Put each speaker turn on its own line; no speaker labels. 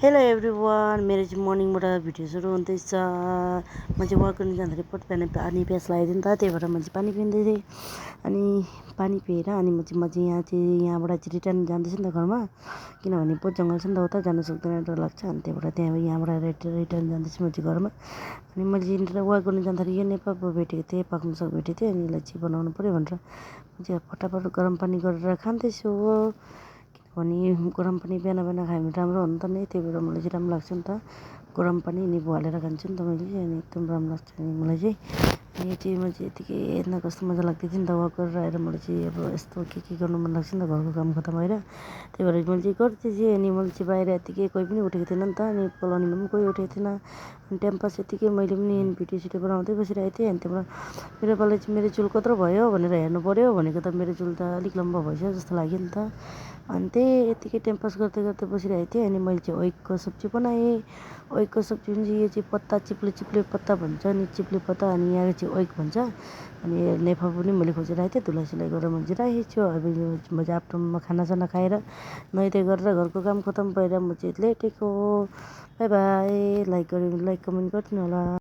Hello everyone, मेरो चाहिँ मर्निङबाट video सुरु हुँदैछ। म चाहिँ वर्क गर्न जाँदाखेरि पट बिहान पानी प्यास लागेको थियो नि त, त्यही भएर मैले चाहिँ पानी पिउँदै थिएँ। अनि पानी पिएर अनि म चाहिँ यहाँबाट चाहिँ रिटर्न जाँदैछु नि त घरमा, किनभने पोट जङ्गल छ नि त, उता जानु सक्दैन, डर लाग्छ। अनि त्यही भएर यहाँबाट रिटर्न जाँदैछु म चाहिँ घरमा। अनि मैले चाहिँ वर्क गर्न जाँदाखेरि यो नेपालको भेटेको थिएँ, पाक्नुसँग भेटेको थिएँ। अनि यसलाई चाहिँ बनाउनु पऱ्यो भनेर म चाहिँ फटाफट गरम पानी गरेर खाँदैछु। किनभने गरम पानी बिहान बिहान खायो भने राम्रो हो नि त नि, त्यही भएर मलाई चाहिँ राम्रो लाग्छ नि त। गरम पानी निम्बु हालेर खान्छु नि त मैले, अनि एकदम राम्रो लाग्छ अनि मलाई चाहिँ। अनि चाहिँ म चाहिँ यतिकै हेर्न कस्तो मजा लाग्दै थियो नि त, वर्क गरेर आएर मलाई चाहिँ अब यस्तो के गर्नु मन लाग्छ नि त, घरको काम खतम भएर। त्यही भएर मैले चाहिँ गर्दै थिएँ। अनि मैले चाहिँ बाहिर यतिकै कोही पनि उठेको थिएन नि त, अनि कोलोनीमा पनि कोही उठेको थिएन। अनि टाइम पास यतिकै मैले पनि भिडियो सिडियो बनाउँदै बसिरहेको थिएँ। अनि त्यहाँबाट मेरो पालि चाहिँ मेरो चुल कत्रो भयो भनेर हेर्नु पऱ्यो, भनेको त मेरो चुल त अलिक लम्बा भइसक्यो जस्तो लाग्यो नि त। अनि त्यही यतिकै टाइम पास गर्दै गर्दै बसिरहेको थिएँ। अनि मैले चाहिँ ओइकको सब्जी बनाएँ। ओइकको सब्जी चाहिँ यो चाहिँ पत्ता चिप्ले पत्ता भन्छ अनि चिप्ले पत्ता, अनि यहाँ चाहिँ ओइक भन्छ। अनि नेफा पनि मैले खोजिरहेको थिएँ, धुलाई सुलाई गरेर मैले चाहिँ राखेको छु। अब म चाहिँ आफ्टरनुनमा खानासाना खाएर नुहाइधुवाइ गरेर घरको काम खतम भएर म चाहिँ लेटेको। बाई बाई, लाइक कमेन्ट गरिदिनु होला।